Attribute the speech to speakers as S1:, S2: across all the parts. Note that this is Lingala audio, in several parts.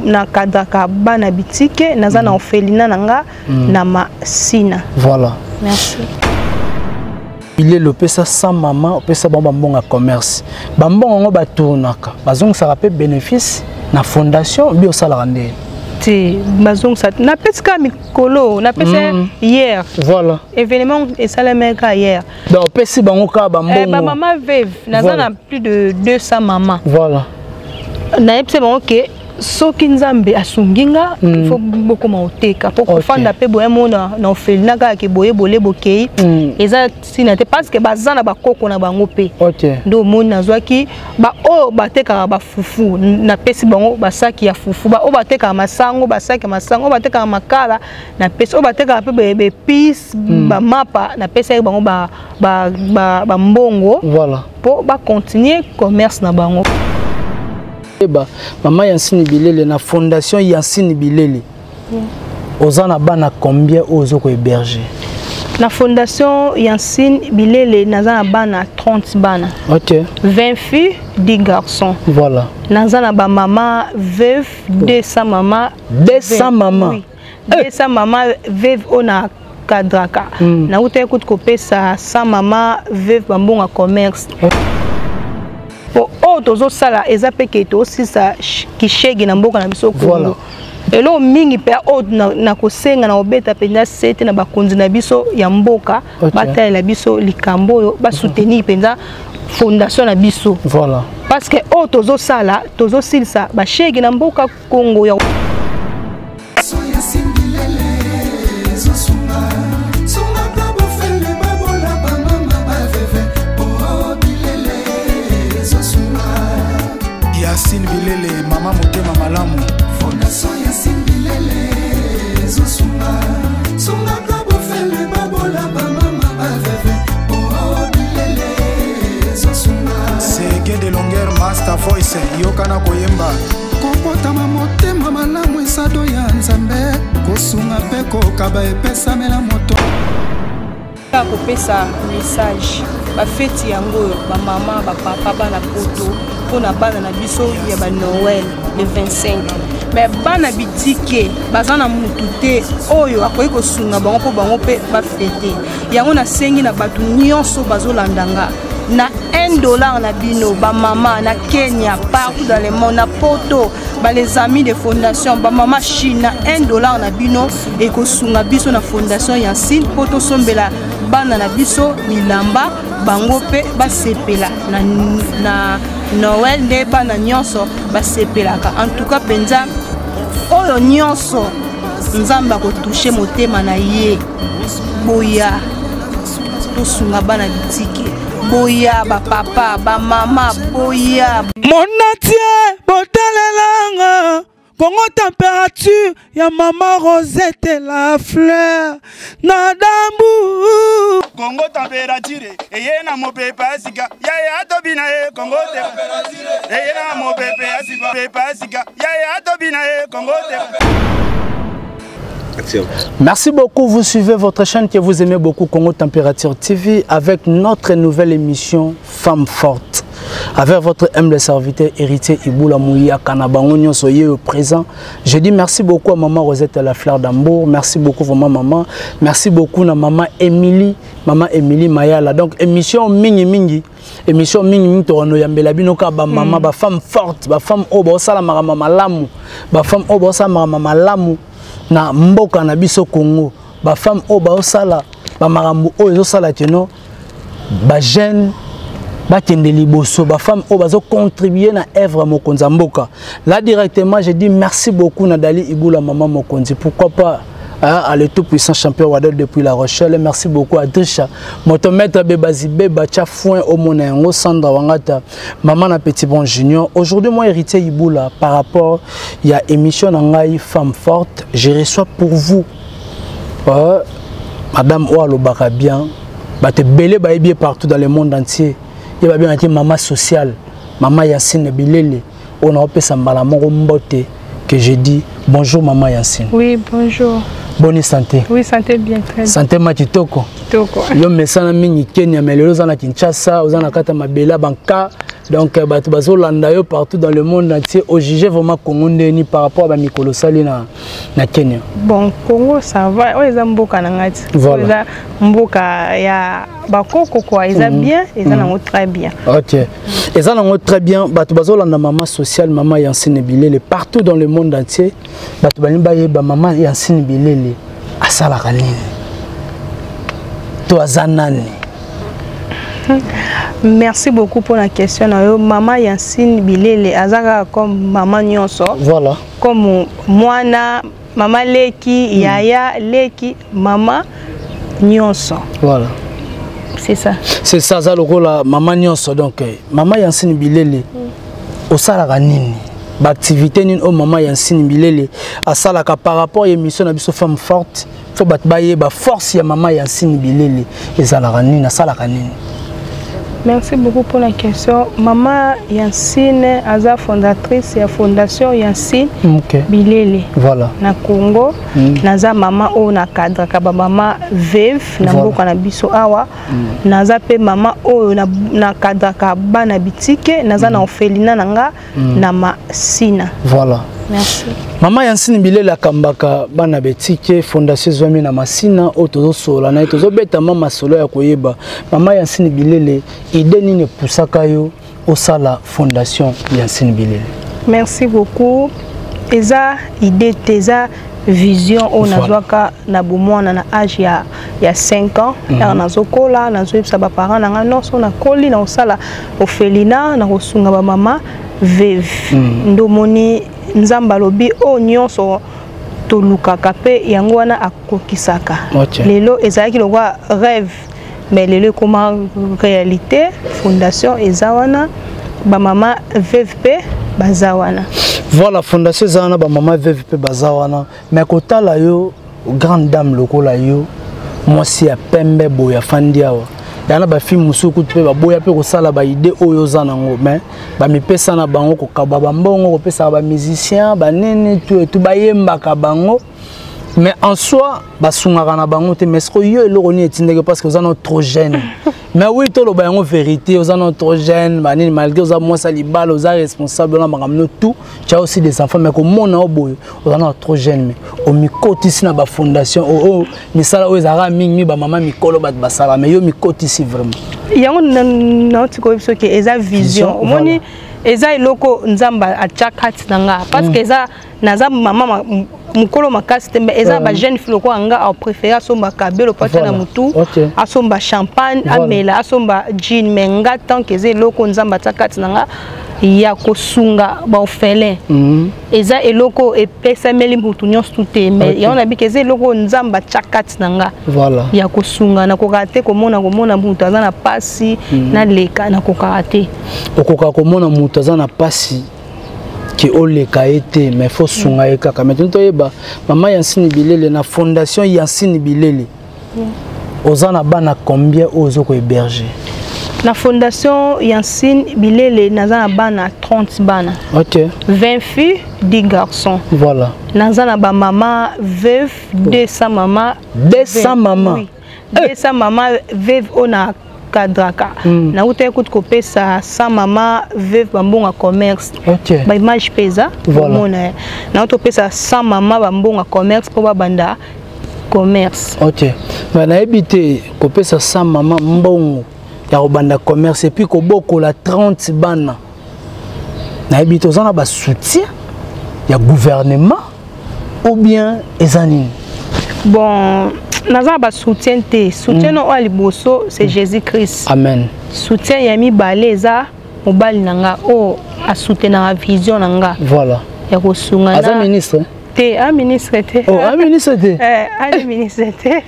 S1: Nakadraka bana bitike, naza na orphelinat na nga na Masina.
S2: Voilà.
S1: Merci.
S2: Bilele, opesa 100 mama, opesa bango bambongo ya commerce, bambongo yango batournaka, bazongisaka mpe bénéfice na fondation bi osalaka ndenge?
S1: Te, bazongisa. Napesi kaka mikolo, napesi hier.
S2: Voilà.
S1: Événement esalamaki kaka hier.
S2: Donc opesi bango kaka bambongo?
S1: Bamama veuve, naza na plus de 200 mama.
S2: Voilà.
S1: Nayebisi bango ke soki Nzambe asungi nga, il faut bokoma koteka mpo kofanda mpe boye mo na orphelinat kaka ke boye bole bokei, eza ntina te, parce que baza na bakoko na bango mpe. Nde omoni nazwaki baoyo batekaka bafufu, napesi bango basaki ya fufu, baoyo batekaka masango, basaki ya masango, oyo batekaka makala napesi, oyo batekaka mpe baépices, bamapa, napesaki bango bambongo mpo bacontinue commerce na bango.
S2: Eba mama Yansini Bilele, na fondation Yansini Bilele, oza na bana combien oyo oza kohéberger?
S1: Na fondation Yansine Bilele, naza na bana 30 bana. 20 filles, 10 garçons. Naza na bamama veuve, 200 mama.
S2: 200 mama?
S1: Oui. 200 mama veuve oyo na kadraka. Nautaki kutu kopesa 100 mama veuve bambongo ya commerce, po oyo tozosala eza mpe ke tosilisa kishege na mboka na biso Kongo. Eloko mingi mpe oyo na kosenga na kobeta mpenza sete na bakonzi na biso ya mboka, batalela biso likambo oyo, basoutenir mpenza fondation na biso, parce que oyo tozosala, tozosilisa bashege na mboka Kongo ya
S3: Yasin Bilele ezosunga, sungaka bofele, babola, bamama, baveuve. O Bilele ezosunga.
S4: Yasine Bilele, mama motema malamu.
S3: Fondation Yasin Bilele ezosunga, sungaka bofele, babola, bamama, baveuve. O Bilele ezosunga.
S4: Sege de longueur, master voice, yokana koyemba.
S3: Kopotama motema malamu eza don ya Nzambe, kosunga mpe kokaba epesamela moto.
S1: Kaka kopesa message, bafeti yango oyo, bamama, bapapa, bana poto, mpona bana na biso ya banoël le 25, mais bana bitike baza na mutu te oyo akoki kosunga bango mpo bango mpe bafete yango. Nasengi na bato nyonso bazolanda nga na 1 dollar na bino, bamama na Kenya, partout dans le monde, na poto, les amis de fondation, bamama Chine, na 1 dollar na bino ekosunga biso na fondation Yansine mpo tosombela bana na biso bilamba, bango mpe basepela na Noël nde bana nyonso basepelaka. En tout cas mpenza, oyo nyonso Nzambe akotouche motema na ye, boya tosunga bana bitike, boya bapapa, bamama, boya.
S5: Monatie botalelanga Kongo Température ya mama Rosette la fleur na dambu.
S4: Kongo Température eye na mopepe ya sika, yaya atobina ye. Kongo eye na mopepe ya sika, pepe ya sika, yaya atobina ye. Kongo.
S2: Merci beaucoup. Vous suivez votre chaîne que vous aimez beaucoup, Congo Température TV, avec notre nouvelle émission Femme Forte. Avec votre humble serviteur héritier Iboula Mouya Kanabango nyonso ye au présent. Je dis merci beaucoup à maman Rosette la fleur d'Ambour. Merci beaucoup vraiment maman. Merci beaucoup à maman Émilie, maman Émilie Mayala. Donc émission mingi mingi, émission mingi mingi tokono yambela bino ka ba mama, ba femme forte, ba femme oyo baosala makambo malamu, ba femme oyo baosala makambo malamu na mboka na biso Congo, ba femme oyo baosala bamakambo oyo ezosala keno bajeune bakende liboso, bafemme oyo bazocontribue na œuvre ya mokonzi ya mboka. Là directement, je dis merci beaucoup na Dali Ibula, mama mokonzi, pourquoi pas, hein, à le tout puissant champion Wadol depuis La Rochelle. Merci beaucoup à Drisha, motomètre Bebazi Beba, Tcha Foin au Monengo, Sandra Wangata, maman na Petit Bon Junior. Aujourd'hui, moi, héritier Iboula, par rapport, il y a émission na Femme Forte, je reçois pour vous Madame Oalobaka bien, bato ebele bayebi ye partout dans le monde entier. Ye babengaki mama sociale, mama Yacine Bilele, oyo naopesa mbala moko mbote, que je dis bonjour maman Yacine.
S1: Oui, bonjour.
S2: Bonne santé?
S1: Oui, santé bien, très bien.
S2: Santé ma kitoko.
S1: Kitoko.
S2: Yo mesana mingi Kenya, mais lelo oza na Kinshasa, oza na kati ya mabele banka. Donc bato bazolanda yo partout dans le monde entier. Ojuge vraiment Congo ndeni par rapport à bamikolo osali na Kenya?
S1: Bon, Congo ça va, oyo eza mboka na ngai ti.
S2: Voilà.
S1: Eza mboka ya bakoko quoi, eza bien, eza nango très bien.
S2: Ok, eza nango très bien. Bato bazolanda mama sociale, mama Yansine Bilele, partout dans le monde entier. Bato balingi bayeba mama Yansine Bilele asalaka nini to aza nani?
S1: Merci beaucoup pour la question na yo. Mama Yansine Bilele aza kaka comme mama nyonso.
S2: Voilà.
S1: Comme mwana, mama leki, yaya leki, mama nyonso.
S2: Voilà.
S1: C'est ça.
S2: C'est ça, aza lokola mama nyonso. Donc mama Yansine Bilele, osalaka nini? Baactivité nini oyo mama Yansine Bilele asalaka par rapport ya émission na biso Femme Forte? Fo bato bayeba force ya mama Yansine Bilele ezalaka nini, asalaka nini?
S1: Merci beaucoup pour la question. Maman Yansine aza fondatrice ya fondation Yansine Bilele.
S2: Voilà.
S1: Na Congo, naza mama oyo na cadraka ba mama veuve na mboka na biso awa. Naza pe mama oyo na cadraka bana bitike, naza na orphelinat na nga na Masina.
S2: Voilà.
S1: Merci.
S2: Mama Yansine Bilele akambaka bana betike, fondation ezwami na Masina. Oyo tozosola na ye, tozobeta ma masolo ya koyeba mama Yansine Bilele, idée nini epusaka yo osala fondation Yansine Bilele?
S1: Merci beaucoup. Eza idée te, eza vision oyo nazwaka na bomwana na age ya 5 ans. Ere nazokola, nazoyebisa baparent na ngai nyonso, nakoli na kosala orphelinat, na kosunga bamama veuve. Nde omoni Nzambe alobi oyo nyonso tolukaka mpe yango wana akokisaka. Lelo ezalaki lokola rêve, mais lelo ekoma réalité. Fondation eza wana, bamama veuve mpe baza wana.
S2: Voilà, fondation eza wana, bamama veuve mpe baza wana. Mais kotala yo, grande dame lokola yo, mwasi ya pembe boye afandi awa, yana bafilme mosusu kutu mpe baboya mpe kosala baidée oyo oza nango, mais bamipesa na bango kokaba bambongo, kopesaka bamusicien banini tu etu bayembaka bango, mais en soi basungaka na bango te. Mais sikoyo yo, eloko nini etindaki? Parce que oza no trop jeune. Mais oui, toloba yango vérité, oza no trop jeune banini, malgré oza mwasi ya libala, oza responsable na makambo no tout, tu as aussi des enfants, mais komona o boye, oza na trop jeune, mais omikotisi na bafondation oyo, misala oyo ezalaka mingi bamama mikolo bato basala, mais yo mikotisi vraiment.
S1: Yango nauti koyebi soki eza vision. Omoni, eza eloko Nzambe atya kati na nga, parce que eza naza mama mokolo makasi te, mais eza bajeune fille lokola nga apréféré asomba kabelo po atia na motu, asomba champagne amela, asomba gin. Mais nga, tant que eza eloko Nzambe atya kati na nga ya kosunga baorphelin, eza eloko epesameli motu nyonso tu te, mais yango nabiki eza eloko Nzambe atya kati na nga ya kosunga. Nakokaka te komona motu aza na pasi, naleka, nakokaka te.
S2: Okokaka komona moto aza na pasi ke oleka ye te, mais fo sunga ye kaka. Mais toni toyeba mama Yansine Bilele, na fondation Yansine Bilele, oza na bana combien oyo oza kohéberger?
S1: Na fondation Yansine Bilele, naza na bana 30 bana. 20 filles, 10 garçons.
S2: Voilà.
S1: Naza na bamama veuve, 200 mama.
S2: 200 mama?
S1: Oui, 200 mama veuve oyo na kadraka. Nautaki kutu kopesa 100 mama veuve bambongo ya commerce. Baimage mpe eza. Omona, nauti kopesa 100 mama bambongo ya commerce mpo babanda commerce.
S2: Ok, mais nayebi te, kopesa 100 mama mbongo ya kobanda commerce et puis kobokola 30 bana, nayebi te, oza na basoutien ya gouvernement ou bien eza nini?
S1: Bon, naza na basoutien te. Soutien oyo ya liboso, c'est Jésus Christ.
S2: Amen.
S1: Soutien ya mibale eza mobali na nga oyo asoutenaka vision na nga ya kosunga.
S2: Aza ministre?
S1: Te, a ministre te.
S2: Oh, a ministre te?
S1: Eh, a ministre te.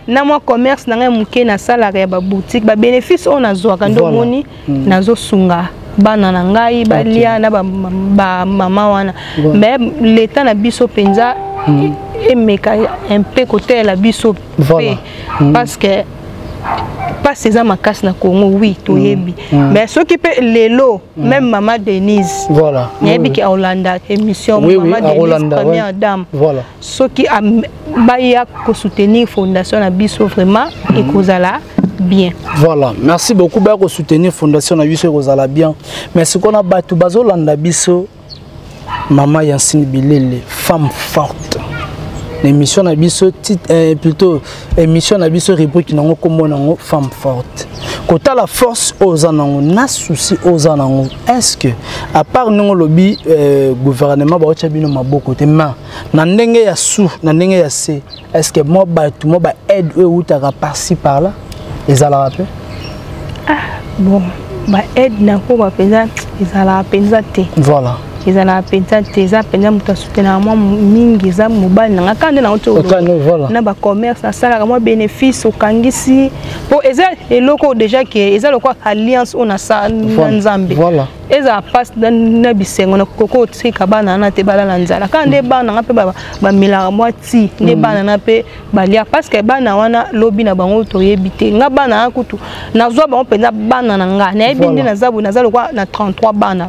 S1: Na mwa commerce na ngai moke nasalaka ya baboutique, babénéfice oyo nazwaka nde omoni nazosunga bana na ngai balia na bamama wana. Mais l'état na biso mpenza emeka un peu kotelela biso mpe, parce que mpasi eza makasi na Congo. Oui, toyebi, mais soki mpe lelo même mama Denise, nayebi ke aolanda émission, mama Denise, première dame, soki baya kosoutenir fondation na biso, vraiment ekozala. Bien.
S2: Voilà, merci beaucoup. Bako soutenir fondation na biso ekozala bien. Mais sikoyo na bato bazolanda biso, mama Yansine Bilele, femme forte. L'émission na biso plutôt émission na biso rubrique nango kombo nango femme forte. Kotala force oza nango na souci oza nango. Est-ce que à part ndenge lobi gouvernement ba otia bino maboko te ma na ndenge ya sous na ndenge ya se, est-ce que moi bato moi ba aide oyo eutaka par-ci par-là ezalaka pe?
S1: Ah bon, ba aide nako ba mpenza ezalaka mpenza te.
S2: Voilà.
S1: Ezalaka mpenza te, eza mpenza moto asutenaka mwa mingi, eza mobali na nga kaka nde nango ti
S2: Okani, voilà.
S1: na bacommerce nasalaka mwa bénéfice okangisi po eza eloko oyo déjà ke eza lokola alliance oyo nasala na Nzambe.
S2: Voilà.
S1: Ezala mpasi na bisengo na koko otika bana wana te balala nzala kaka nde bana nga mpe bamelaka mwa ti nde bana na mpe balia, parce que bana wana lobi na bango toyebi te. Nga bana wana kutu nazwa bango mpenza bana na nga nayebi nde naza boye, naza lokwa na 33 bana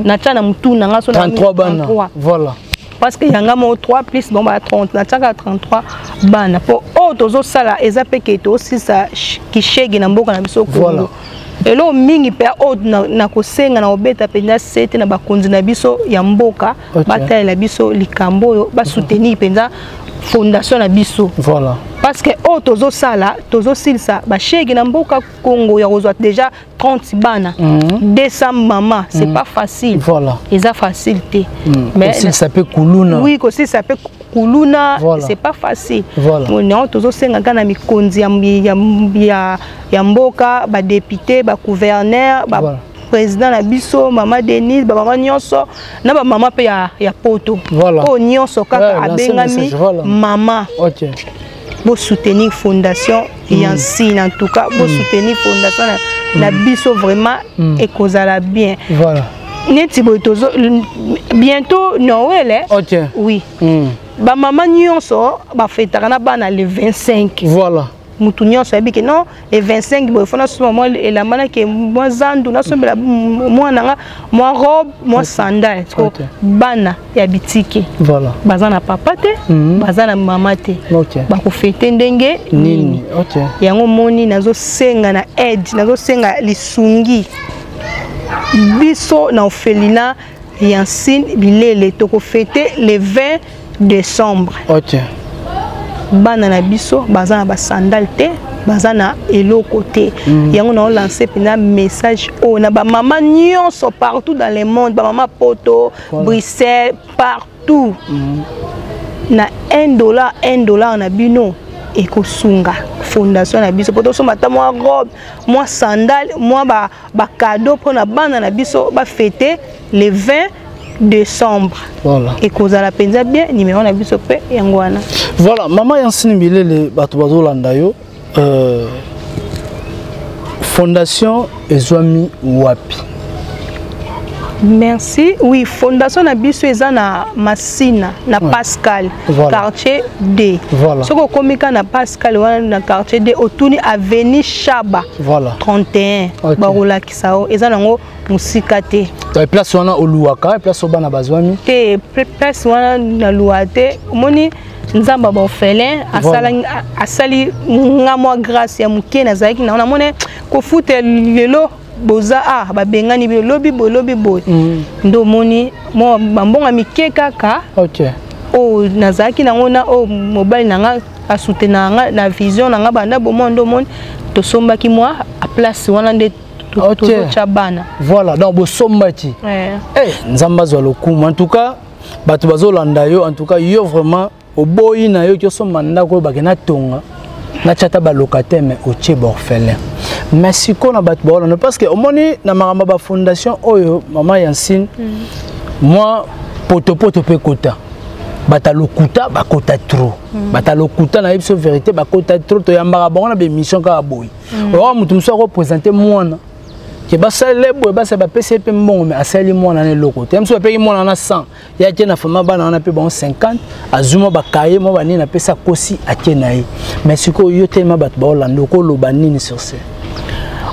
S1: natya na motu na nga so na
S2: 33 bana.
S1: 33.
S2: Voilà.
S1: Parce que yanga moko 3 plus bon ba 30, natiaka 33 bana po oyo tozosala eza mpe ke tosilisa kishege na mboka na biso Congo.
S2: Voilà.
S1: Eloko mingi mpe oyo na kosenga na kobeta mpenza sete na bakonzi na biso ya mboka, batalela biso likambo oyo, basoutenir mpenza fondation na biso.
S2: Voilà.
S1: Parce que oyo tozosala, tozosilisa bashege na mboka Congo ya kozwa déjà 30 bana, 200 mama, c'est pas facile.
S2: Voilà.
S1: Eza facile te. Mais
S2: kosilisa mpe kuluna.
S1: Oui, kosilisa mpe kuluna,
S2: Voilà.
S1: c'est pas facile.
S2: Voilà.
S1: Non, tozosenga kaka na mikonzi ya mboka, ba député, ba gouverneur, ba
S2: Voilà.
S1: président na biso, mama Denise, ba mama nyonso, na ba mama pe ya poto.
S2: Voilà.
S1: Oyo nyonso kaka
S2: Ouais, lancer
S1: abengami
S2: message, voilà.
S1: mama.
S2: Ok.
S1: Bo soutenir fondation Yansine, en tout cas, bo soutenir fondation na biso vraiment ekozala bien.
S2: Voilà.
S1: Neti boye tozo bientôt Noël, eh?
S2: Ok.
S1: Oui. Ba mama nyonso ba fetaka na bana le 25.
S2: Voilà.
S1: Mutu nyonso ayebi ke non, le 25 boye fo nasomba mwa elamba na ke mwa zandu, nasombela mwana nga mwa robe, mwa sandale. Parce que bana ya bitike
S2: Voilà.
S1: baza na papa te, baza na mama te.
S2: Ok.
S1: Bakofete ndenge
S2: nini?
S1: Nini?
S2: Ok.
S1: Yango moni nazosenga na aide, nazosenga lisungi biso na orphelinat Yansine Bilele, tokofete le 20 décembre.
S2: Ok.
S1: Bana na biso baza na basandale te, baza na eloko te. Yango na lancer mpenza message oyo na bamama nyonso partout dans le monde, bamama poto,
S2: Voilà.
S1: Bruxelles, partout. Na 1 dollar, 1 dollar na bino ekosunga fondation na biso po tosomba ata mwa robe, mwa sandale, mwa bacadeau mpona bana na biso bafete le 20 décembre.
S2: Voilà.
S1: Ekozala mpenza bien. Numéro na biso mpe yango wana.
S2: Voilà, mama Yansine Bilele, bato bazolanda yo, fondation ezwami wapi?
S1: Merci. Oui, fondation na biso eza na Masina, na Pascal,
S2: Voilà.
S1: quartier D.
S2: Voilà.
S1: Soki okomi kaka na Pascal wana na quartier D, otuni avenue Shaba
S2: Voilà.
S1: 31,
S2: Ok.
S1: bakolakisa yo, eza nango mosika te.
S2: Donc place wana oluwaka, place oyo bana bazwami?
S1: Te, place wana naluwa te. Omoni Nzambe ya baorphelin asali nga mwa grâce ya moke nazalaki nango, namoni kofuta lelo boza a babengani bino lobi boye, lobi boye. Nde omoni mwa bambongo ya mike kaka oyo nazalaki nango na oyo mobali na nga asoutenaka nga na vision na nga banda bomoi, nde omoni tosombaki mwa place wana nde tozotya bana.
S2: Voilà, donc bosombaki.
S1: Eh.
S2: Eh, Nzambe azwa lokumu. En tout cas bato bazolanda yo, en tout cas yo vraiment oboyi na yo ki osomba ndako oyo bakenda tonga natya ata balocataire, mais otie baorphelin. Mais sikoyo na bato baolanda, parce que omoni na makambo ya bafondation oyo, mama Yansine, mwa potopoto mpe kota bato lokuta bakota trop. Bato lokuta, nayebi biso vérité, bakota trop. Toyambaka bango na bémission kaka boye. Oyoka moto mosusu akoprésente mwana ke basalele boye, basala, bapesi ye mpe mbongo, mais asali mwana na eloko te. Mosusu bapeki mwana na 100, ye atie na fama bana wana mpe bango 50, azwi mwa bakaye, mwa banini, apesi, akosi, atie na ye. Mais sikoyo yo telema, bato baolanda, okoloba nini sur ce?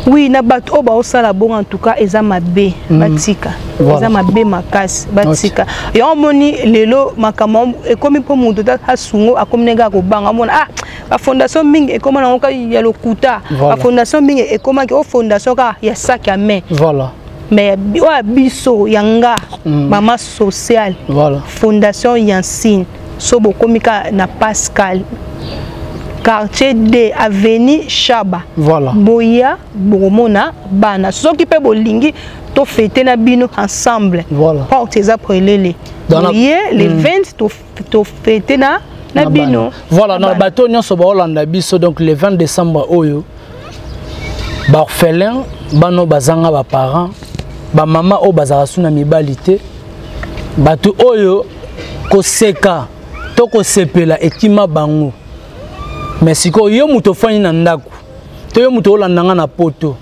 S1: Oui, na bato oyo baosala bongo, en tout cas eza mabe, batika. Eza mabe makasi, batika. Yango omoni lelo makambo ekomi mpo moto ta asungo akomi ndenge akobanga, omona ah. Bafondation mingi ekóma nango kaka ya lokuta. Bafondation mingi ekomaki o fondation kaka ya sac à main. Mais oyo ya biso, ya nga, mama sociale, fondation Yansine, so bokomi kaka na Pascal, quartier D, avenue Shaba. Boya, bokomona bana. Soki mpe bolingi tofete na bino ensemble, porte eza polele. Boye le 20, tofete na bino.
S2: Voilà, na bato nyonso baolanda biso, donc le 20 décembre oyo, baorphelin, bano bazanga baparent, bamama oyo bazalaka su na mibali te, bato oyo koseka to kosepela ekima bango. Mais sikoyo yo moto ofandi na ndako to yo moto olanda nga na poto,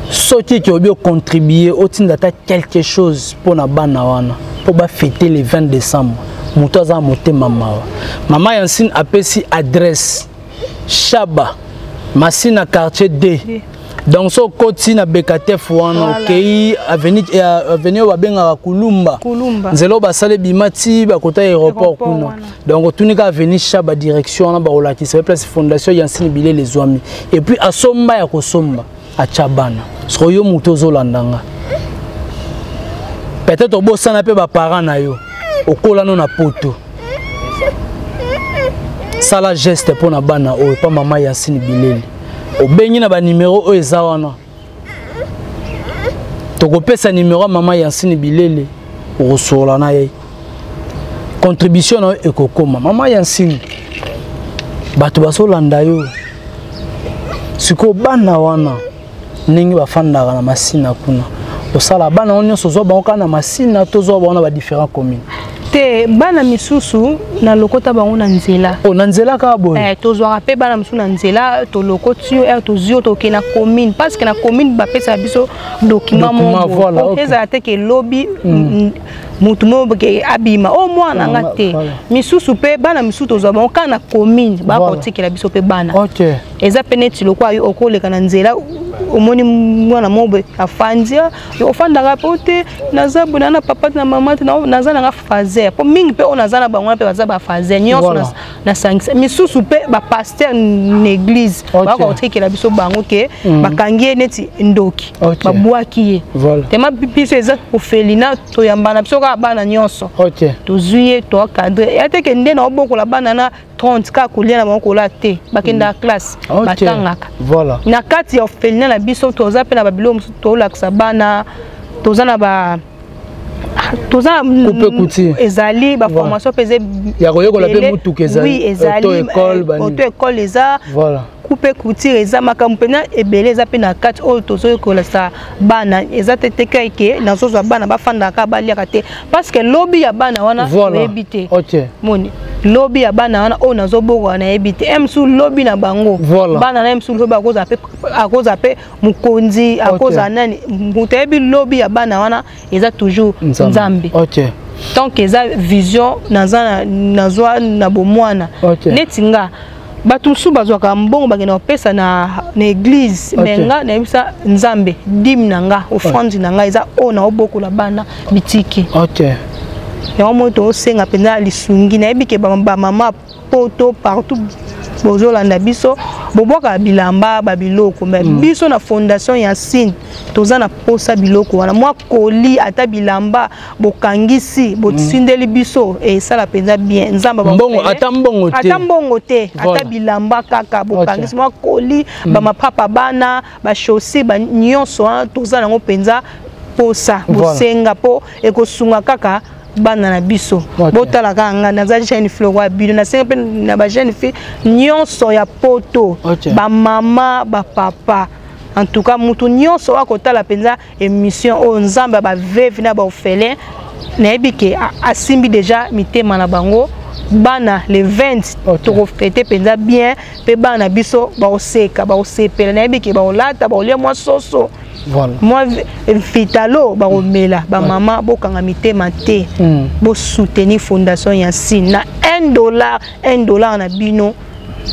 S2: soki ke obi ocontribue, otinda ata quelque chose mpo na bana wana mpo bafete le 20 décembre, moto aza na motema mawa, mama Yansine apesi adresse: Shaba, Masina, quartier D. Donc so okoti na Bekatef wana, okei avenue oyo babengaka Kulumba,
S1: Kulumba.
S2: Nzela oyo basala ebima ti bakota aéroport
S1: Aéroport
S2: kuna.
S1: wana.
S2: Donc otuni kaka avenue Shaba, direction wana bakolakisa ye place fondation Yansine Bilele ezwami. Et puis asomba ya kosomba, atya bana. Soko yo moto ozolanda nga, peut-être obosana mpe baparent na yo, okolano na poto, sala geste mpo na bana oyo pa mama Yansine Bilele. Obengi na banimero oyo eza wana, tokopesa nimero ya mama Yansine Bilele, okosolola na ye, contribution na yo ekokoma. Mama Yansine, bato bazolanda yo sikoyo, bana wana ndenge bafandaka na Masina kuna, osala bana wana nyonso, ozwa bango kaka na Masina to ozwa bango na badifférent commune?
S1: Te, bana misusu nalokota bango na nzela.
S2: O na nzela kaka boye?
S1: Eh, tozwaka mpe bana mosusu na nzela, tolokoti yo ere tozwi yo, tokende na commune, parce que na commune bapesaka biso document
S2: Document,
S1: moko.
S2: Voilà, ok.
S1: Ezala te ke lobi mutu moko ke abima o mwana nga te. Misusu mpe, bana misusu tozwa bango kaka na commune, bakotikela biso mpe bana. Eza mpe neti lokwa yo okoleka na nzela, omoni mwana moko boye afandi, ah, yo ofandaka mpo te, naza boye, na papa te, na mama te, naza nanga faser mpo mingi mpe oyo naza na bango wana mpe baza bafaser nyonso. Nasangisa misusu mpe bapaster na église, bakotikela biso bango ke bakangi ye neti ndoki, babwaki ye. Tema biso eza orphelinat, toyambana biso kaka bana nyonso. Tozwi ye, toencadre ya te ke nde na obokola bana na 30 kaka kolia na bango kola te, bakendaka classe, batangaka. Na kati ya orphelinat na biso toza mpe na babiloko mosusu tolakisa bana, toza na ba toza
S2: Coupe couture.
S1: Ezali baformation mpe eza
S2: Ya koyekola mpe
S1: ebele.
S2: Mutuka ezali.
S1: Oui, ezali.
S2: Auto école, banini.
S1: Auto école eza, coupe couture eza, makambo mpena ebele eza mpe na kati oyo tozoyekolasa bana. Eza te te ke nazozwa bana bafandaka kaka, baliaka te, parce que lobi ya bana wana oyebi te. Moni lobi ya bana wana oyo nazobokola, nayebi te mosusu lobi na bango. Bana na ye mosusu lobi akozala mpe, akozala mpe mokonzi, akozala nani, moto ayebi lobi ya bana wana eza toujours Nzambe. Tant que eza vision naza nazwa na bomwana. Neti nga, bato mosusu bazwaka mbongo, bakenda kopesa na église, mais nga nayebisa Nzambe, dîme na nga, offrande na nga eza oyo naobokola bana bitiki. Yango moi tosenga mpenza lisungi. Nayebi ke bamama poto partout bozolanda biso, bobwaka bilamba, babiloko, mais biso na fondation ya Sine toza na posa biloko wana, mwa koli, ata bilamba bokangisi, botindeli biso, esala mpenza bien. Nzambe
S2: Mbongo, ata mbongo te.
S1: Ata mbongo te, ata bilamba kaka bokangisi, mwa koli, bamapapa bana, bachaussure, nyonso wana toza nango mpenza posa. Bosenga mpo ekosunga kaka bana na biso. Botala kaka nga, naza jeune fille ya bino, nasenga mpe na bajeune fille nyonso ya poto, bamama, bapapa, en tout cas mutu nyonso oyo akotala mpenza émission oyo, Nzambe ya baveuve na baorphelin, nayebi ke asimbi déjà mitema na bango. Bana, le 20 tokofete mpenza bien, mpe bana na biso bakoseka, bakosepela. Nayebi ke bakolata, bakolia mwa soso, mwa vitalo bakomela. Bamama, bokanga mitema te, bosoutenir fondation ya Sine na 1 dollar. 1 dollar na bino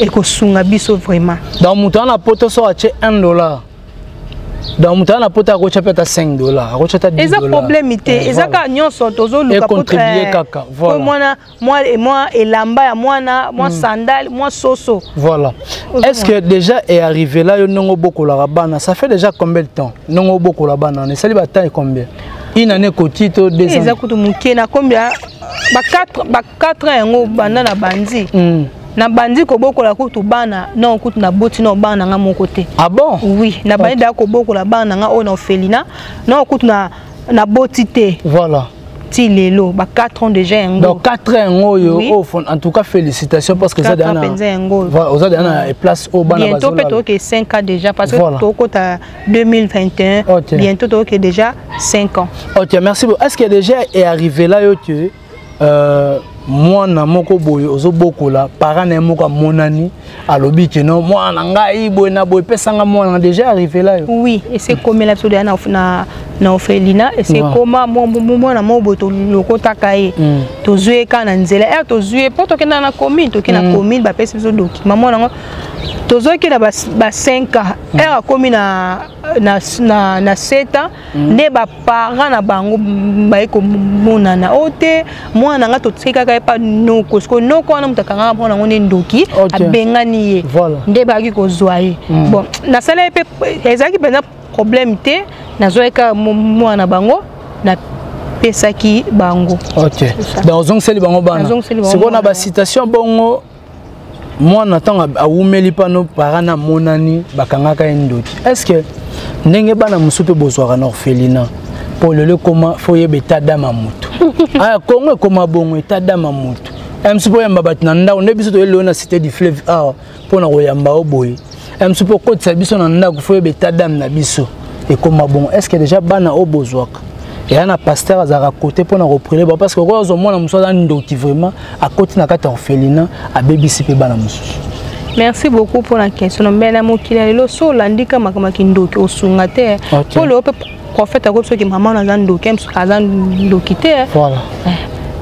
S1: ekosunga biso vraiment.
S2: Donc moto wana poto so atie 1 dollar. Donc moto aza na pota akotya mpe ata 5 $, akotya ata 10.
S1: Eza problème te, eza kaka nyonso tozoluka.
S2: Econtribue kaka, voilà.
S1: Mwana mwa elamba ya mwana, mwa sandale, mwa soso.
S2: Voilà. Est-ce que déjà est arrivé là, yo ndenge obokolaka bana, ça fait déjà combien de temps ndenge obokola bana wana? Esali batemps e combien? Une année koti to 2 ans?
S1: Eza kutu moke. Nakombi ba 4 ans yango banda na bandi. Na bandi kobokola kutu bana non, kutu naboti no bana na nga moko te.
S2: Ah bon?
S1: Oui, na bandi daa kobokola bana na nga oyo na orphelinat non, kutu na naboti te. Ti lelo ba 4 ans déjà yango.
S2: Donc 4 ans yango oyo? Oui. Oh, en tout cas félicitations, parce que eza
S1: 4 ans mpenza yango.
S2: Voilà, oza deja na place oyo bana
S1: Bientôt mpe
S2: bazolala.
S1: Toyoke 5 ans déjà, parce que tokota 2021. Bientôt toyoke déjà 5 ans.
S2: Ok, merci beaucoup. Est-ce que déjà est arrivé là yo que mwana moko boye ozobokola, parent na ye moko amonani, alobi ke no, mwana ngai boye na boye, epesanga mwana? Déjà arrivé là yo?
S1: Oui, ese ekomela biso deya na orphelinat, ese ekoma mwana moko boye, tolokotaka ye. Tozwi ye kaka na nzela ere, tozwi ye mpo tokenda na commune, toke na commune, bapesi biso document. Mwana yango tozwaki na ba 5 ans, ere akomi na 7 ans nde baparent na bango baye komonana oyo te, mwana na nga totikaki kaka ye pa noko. Siko noko wana moto akangaka mwana yango nde ndoki. Abengani ye. Nde bayaki kozwa ye. Bon, nasala ye mpe, ezalaki mpenza problème te, nazwaki kaka mwana na bango, napesaki bango.
S2: Ok, donc ozongiseli bango bana.
S1: Nazongiseli bango
S2: Sikoyo na
S1: mwana.
S2: Basituation bongo, mwana ntango awumeli mpano, parent na amonani bakangaka ye ndoki, est ce que ndenge bana mosusu mpe bozwaka na orphelinat, mpo lelo ekoma fo oyeba état d'âme ya motu, aya Kongo ekoma bongo, état d'âme ya motu mosusu mpo oyamba bato na ndako, nde biso toyeli lelo na Cité du Fleuve awa mpona koyamba o boye, mosusu mpo okotisa biso na ndako fo oyeba état d'âme na biso, ekoma bongo, est ce que déjà bana oyo bozwaka eya na pasteur azalaka côté mpona koprier bango? Parce que okoki ozwa mwana mosusu aza ndoki vraiment, akoti na kati ya orphelinat, abebisi mpe bana mosusu.
S1: Merci beaucoup mpona question. Mbe na mokili ya lelo, so olandika makambo ya kindoki, osunga te. Mpo lelo mpe prophète akoki soki mama wana aza ndoki, mosusu aza ndoki te.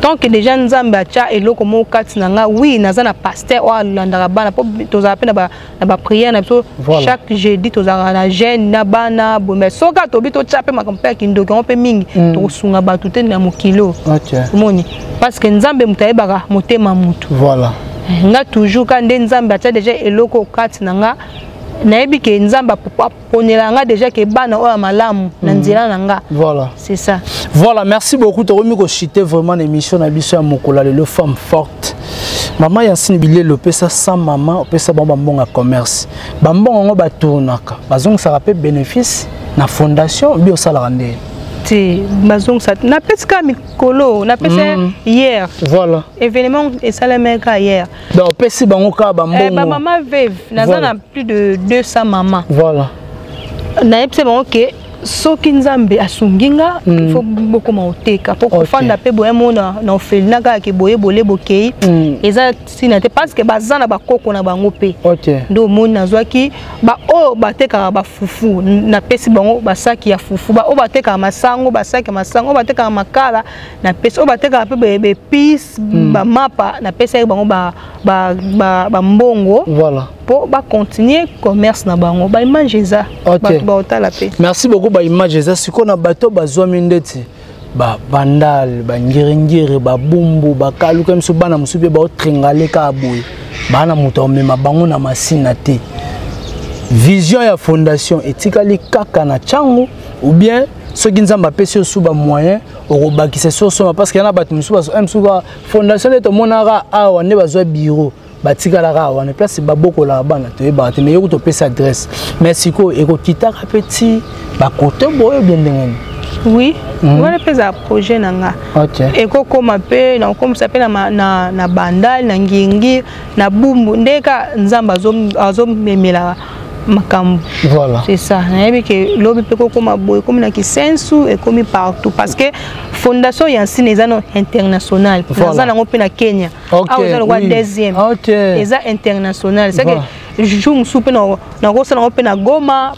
S1: Tant que déjà Nzambe atya eloko moko kati na nga, oui, naza na pasteur oyo alandaka bana, mpo tozala mpe na baprière na biso. Chaque jeudi tozalaka na jeûne na bana boye. Mais soki atobi totya mpe makambo mpe ya kindoki yango mpe mingi, tokosunga bato te na mokili oyo. Omoni, parce que Nzambe moto ayebaka motema motu. Nga toujours ka nde Nzambe atya déjà eloko kati na nga, nayebi ke Nzambe aponela nga déjà ke bana oyo ya malamu na nzela na nga. C'est ça.
S2: Voilà, merci beaucoup. Tokomi kochuter vraiment na émission na biso ya mokolo ya lelo, Femme Forte. Mama Yansine Bilelo, opesa 100 mama, opesa bango bambongo ya commerce. Bambongo yango batournaka, bazongisaka mpe bénéfice na fondation bi osalaka ndenge?
S1: Te, bazongisa. Napesi kaka mikolo, napesi hier. Événement esalamaki kaka hier.
S2: Donc opesi bango kaka bambongo?
S1: Bamama veuve, naza na plus de 200 mama. Nayebisi bango ke soki Nzambe asungi nga, il faut bokoma koteka, mpo kofanda mpe boye mo na orphelinat kaka ke boye bole bokei, eza ntina te, parce que baza na bakoko na bango mpe. Nde omoni nazwaki baoyo batekaka bafufu, napesi bango basaki ya fufu, baoyo batekaka masango, basaki ya masango, oyo batekaka makala napesi, oyo batekaka mpe baépices, bamapa, napesaki bango bambongo mpo bacontinue commerce na bango. Baimage eza, bato baotala mpe.
S2: Merci beaucoup. Baimage eza. Sikoyo na bato bazwami ndeti Bandal, Bangiringiri, Babumbu, Bakaluka, miso bana mosusu mpe baotringale kaka boye, baa na moto akomema bango na masina te, vision ya fondation etikali kaka na ntango ou bien soki Nzambe apesi yo su bamoyen, okobakisa so osoma? Parce que yana bato mosusu mosusu fondation nde tomonaka awa, nde bazwa bureau, batikalaka awa wana, place babokolaka bana toyebaka te, mais yoki topesa adresse. Mais sikoyo ekokitaka mpe ti bakote boye bien ndenge nini?
S1: Oui, wana mpe ezala projet na nga. Ekokóma mpe nakokomisa mpe na Bandal, na Ngingi, na Bumbu, nde ka Nzambe azomemela makambo. C'est ça. Nayebi ke lobi mpe kokóma boye, ekomi na Kisensu, ekomi partout, parce que fondation Yansine eza no international. Naza nango mpe na Kenya. Awa eza lokwa deuxième. Eza international, c'est que jour mosusu mpe nakosala yango mpe na Goma,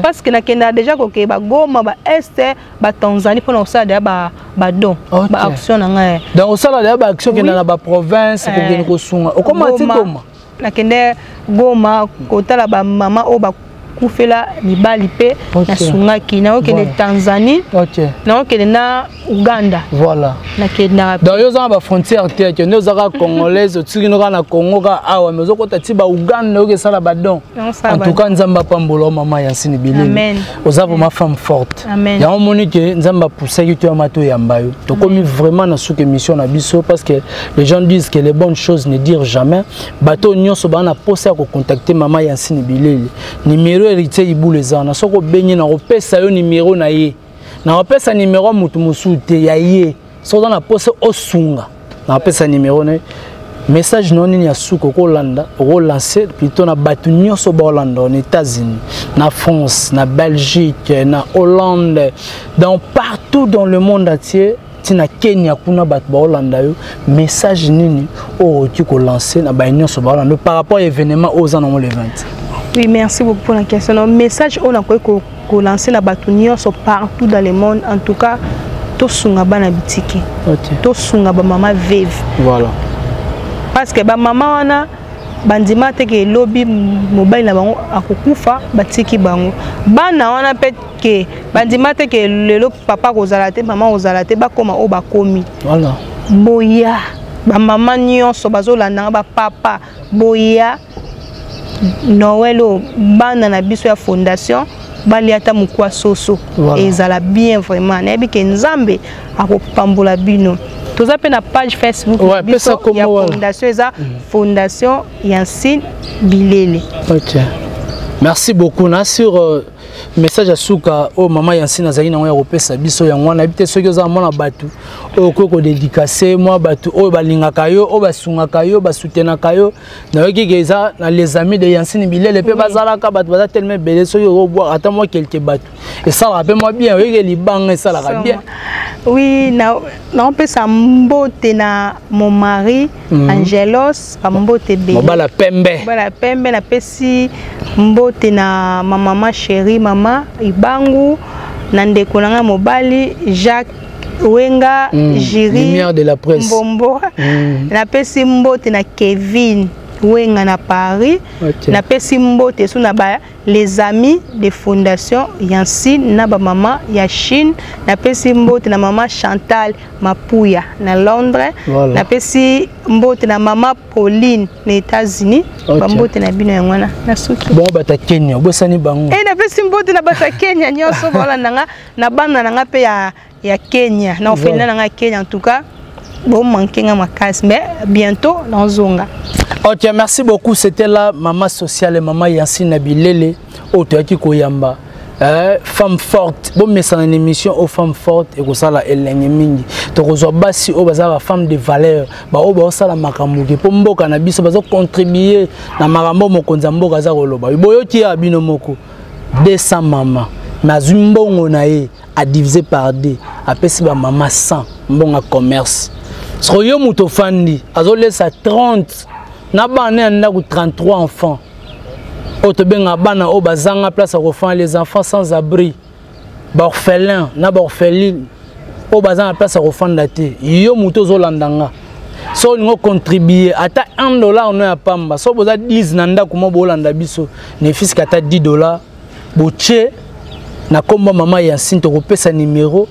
S1: parce que nakendaka déjà kokeye Bagoma, baest, Batanzanie, mpona kosala deya badon, baaction na ngai.
S2: Donc osala deya baaction, okenda na baprovince kokende kosunga, okoma ti Goma?
S1: Nakende Goma kotala bamama oyo. Bakufela mibali mpe nasungaki. Naokende Tanzanie, naokende na Uganda.
S2: Voilà.
S1: Nakendaka.
S2: Donc yo oza na bafrontière te, kende oza kaka congolaise, otiki no kaka na Congo kaka awa, mais ozokota ti baUganda, oyoki esala badon. En tout cas, Nzambe apambola mama Yansine Bilele, oza vraiment femme forte. Yango omoni ke Nzambe apusaki toyama toyamba yo. Tokomi vraiment na suka émission na biso, parce que les gens disent que les bonnes choses ne durent jamais. Bato nyonso baa na posa ya kocontacter mama Yansine Bilele, numéro Héritier Ibulu eza wana. Soki obengi, na kopesa yo numéro na ye, nakopesa numéro ya motu mosusu te, ya ye. Soki oza na posa osunga, nakopesa numéro na ye. Message na yo nini ya suka okolanda, okolancer plutôt na bato nyonso baolanda na États-Unis, na France, na Belgique, na Hollande, dans partout dans le monde entier, ntina Kenya kuna, bato baolanda yo, message nini oyo okoki kolancer na baye nyonso baolanda yo par rapport ya événement oyo oza nango le 20?
S1: Oui, merci beaucoup pour la question. Donc, message oyo nakoki kolancer na bato nyonso partout dans le monde, en tout cas, tosunga bana bitike, tosunga bamama veuve. Parce que bamama wana bandima te ke elobi mobali na bango akokufa, batiki bango bana wana, mpe ke bandima te ke lelo papa kozala te, mama kozala te, bakóma oyo bakomi. Boya, bamama nyonso bazolandanga, bapapa, boya Noël oyo, bana na biso ya fondation balia ata mokwa soso. Ezala bien vraiment. Nayebi ke Nzambe akopambola bino. Toza mpe na page Facebook biso ya fondation, eza Fondation Yansine Bilele.
S2: Ok, merci beaucoup. Na sur message ya suka oyo mama Yansine azalaki nango ya kopesa biso, yango wana. Nayebi te soki oza mwana bato oyo okoki kodédicacer mwa bato oyo balingaka yo, oyo basungaka yo, basoutenaka yo. Nayoki ke eza na Les Amis de Yansine Bilele mpe bazalaka, bato baza tellement ebele. Soki okobwaka ata mwa quelque bato, esalaka mpe mwa bien. Oyoki libanga esalaka bien.
S1: Oui, naopesa mbote na mon mari Angelos, bambote ebele.
S2: Mobala pembe.
S1: Mobala pembe. Napesi mbote na ma mama chérie, mama Ibangu, na ndeko na ngai mobali Jacques Wenga, Jiri
S2: Lumière de la presse.
S1: Mbombo. Napesi mbote na Kevin Wenga na Paris. Napesi mbote so na ba Les Amis de Fondation Yansine, na bamama ya Chine. Napesi mbote na mama Chantal Mapuya na Londres. Napesi mbote na mama Pauline na États-Unis. Bambote na bino yango wana, nasuki.
S2: Bongo bata Kenya, obosani bango?
S1: E, napesi mbote na bato ya Kenya nyonso baolanda nga, na bana na nga mpe ya Kenya, na orphelinat na nga ya Kenya. En tout cas, bomanke nga makasi, mais bientôt nazonga.
S2: Ok, merci beaucoup. C'était là Maman Sociale, Maman Yansine Bilele, oyo toyaki koyamba. Femme forte, bomesana na émission oyo Femme forte ekosala elenge mingi. Tokozwa basi oyo baza bafemme de valeur, baoyo baosala makambo ke mpo mboka na biso, bazocontribuer na makambo mokonzi ya mboka aza koloba. Boyoki ya bino moko, 200 mama, mais azwi mbongo na ye, adiviser par 2, apesi bamama 100, mbongo ya commerce. Soko yo moto ofandi, azolesa 30 na bana ya ndako, 33 enfants oyo tobengaka bana oyo bazanga place ya kofanda, les enfants sans abri, baorphelin na baorpheline oyo baza na place ya kofanda te. Yo moto ozolanda nga, so olingi ocontribuer ata 1 dollar no ya pamba, so boza 10 na ndako mo boolanda biso, ne fût-ce que ata 10 dollar botie na nkombo mama Yansine, tokopesa numéro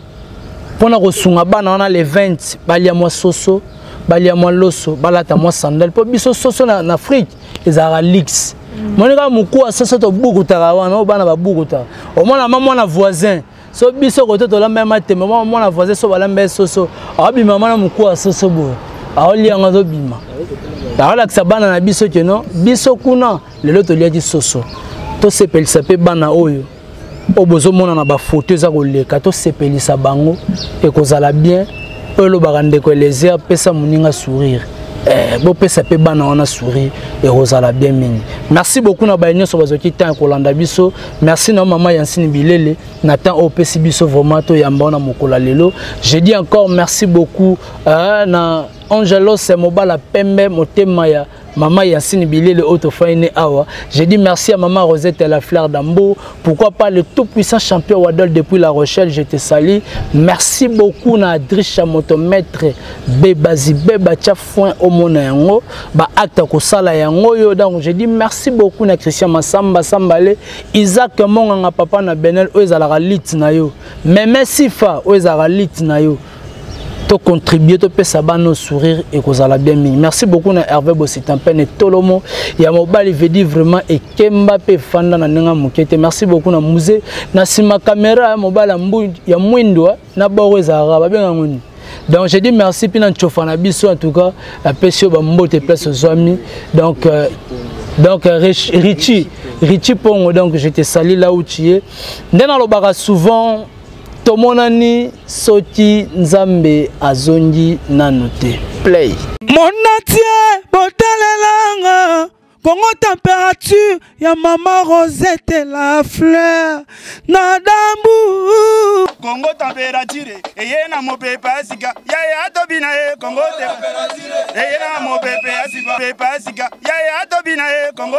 S2: mpona kosunga bana wana le 20, balia mwa soso, balia mwa loso, balata mwa sandale, mpo biso soso na Afrique ezalaka luxe. Moni kaka mokuwa soso tobukutaka wana, oyo bana babukutaka, omona ma mwana voisin. So biso kote tolamba ya matembe, mwa mwana voisin so balamba ye soso, aobima mwana mokuwa soso boye, aolia yango, azobima, aolakisa bana na biso keno biso kuna lelo toliaki soso. Tosepelisa mpe bana oyo oyo bozomona na bafoto eza koleka, tosepelisa bango, ekozala bien. Oyo elobaka ndeko Elezer, pesa moninga sourire. Bopesa mpe bana wana sourire, ekozala bien mingi. Merci beaucoup na baye nyonso bazwaki temps ya kolanda biso. Merci na mama Yansine Bilele na temps oyo opesi biso vraiment toyamba wana mokolo ya lelo. Je dis encore merci beaucoup na Angelos Mobala Pembe Motema ya Maman Yassine Bilele Otofane Awa. J'ai dit merci à Maman Rosette et la fleur d'Ambour. Pourquoi pas le tout-puissant champion Wadol depuis La Rochelle, je te salue. Merci beaucoup na Adrisha Motomètre Bebazi Beba Tcha Foin Omona Yango. Ba acte kosala yango yo. Donc j'ai dit merci beaucoup na Christian Massamba Sambale, Isaac Monganga papa na Benel oyo ezalaka lit na yo. Meme Sifa oyo ezalaka lit na yo. To contribuer topesa bana sourire ekozala bien mingi. Merci beaucoup na Hervé Bositampene Tolomo ya mobali vedi vraiment ekemba mpe efanda na ndenge moke te. Merci beaucoup na Musée na nsima caméra ya mobali ya mwindu na boro ezalaka babengango nini. Donc j'ai dit merci mpe na ncofa na biso, en tout cas apesi yo bambote place ozwami. Donc Richie Richie Pongo, donc je te salue là où tu es. Nde nalobaka souvent, tomonani soki Nzambe azongi nanu te. Play.
S5: Monatie botalelanga Kongo Température ya Mama Rosette la fleur na dambu.
S4: Kongo Température eye na mopepe ya sika, yaya atobi na ye. Kongo eye na mopepe ya sika, pepe ya sika, yaya atobi na ye. Kongo.